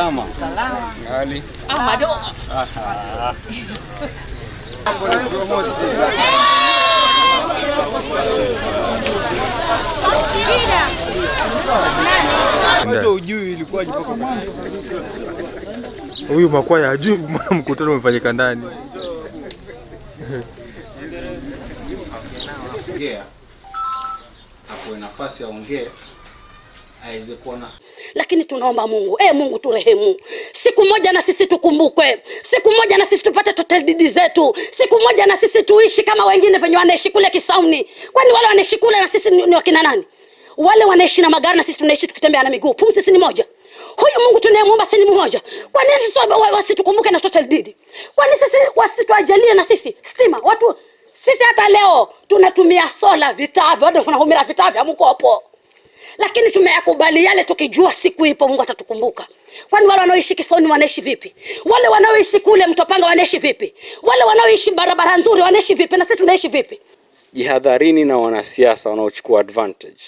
Salama. Salama. Hali. Amado. Huyu Makwaya hajui mbona mkutano umefanyika ndani. Ongea. Apewe nafasi aongee aweze kuwa na Lakini tunaomba Mungu, Mungu turehemu, siku moja na sisi tukumbukwe, siku moja na sisi tupate title deed zetu, siku moja na sisi tuishi kama wengine venye wanaishi kule Kisauni. Kwani wale wanaishi kule na sisi ni wakina nani? Wale wanaishi na magari na sisi tunaishi tukitembea na miguu. Pumzi si ni moja? Huyu Mungu tunayemuomba si ni mmoja? Kwa nini sisi wasitukumbuke na title deed? Kwa nini sisi wasituajalie na sisi stima? Watu sisi hata leo tunatumia sola vita, bado tunahumira vita vya mkopo. Lakini tumeyakubali yale tukijua siku ipo Mungu atatukumbuka. Kwani wale wanaoishi Kisauni wanaishi vipi? Wale wanaoishi kule Mtopanga wanaishi vipi? Wale wanaoishi barabara nzuri wanaishi vipi? Na sisi tunaishi vipi? Jihadharini na wanasiasa wanaochukua advantage.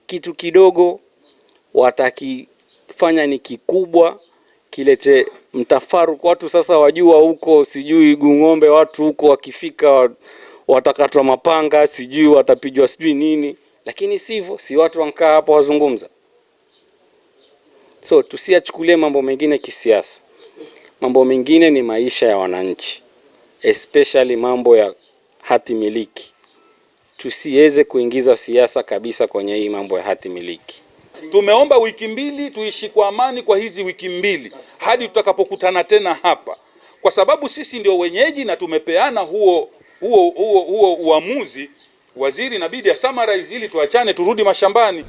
Kitu kidogo watakifanya ni kikubwa, kilete mtafaruku. Watu sasa wajua huko sijui Gung'ombe, watu huko wakifika watakatwa mapanga, sijui watapigwa sijui nini, lakini sivyo, si watu wankaa hapo wazungumza. So tusiachukulie mambo mengine kisiasa. Mambo mengine ni maisha ya wananchi, especially mambo ya hati miliki. Tusiweze kuingiza siasa kabisa kwenye hii mambo ya hati miliki. Tumeomba wiki mbili tuishi kwa amani kwa hizi wiki mbili hadi tutakapokutana tena hapa, kwa sababu sisi ndio wenyeji na tumepeana huo uamuzi. Waziri inabidi asummarize ili tuachane turudi mashambani.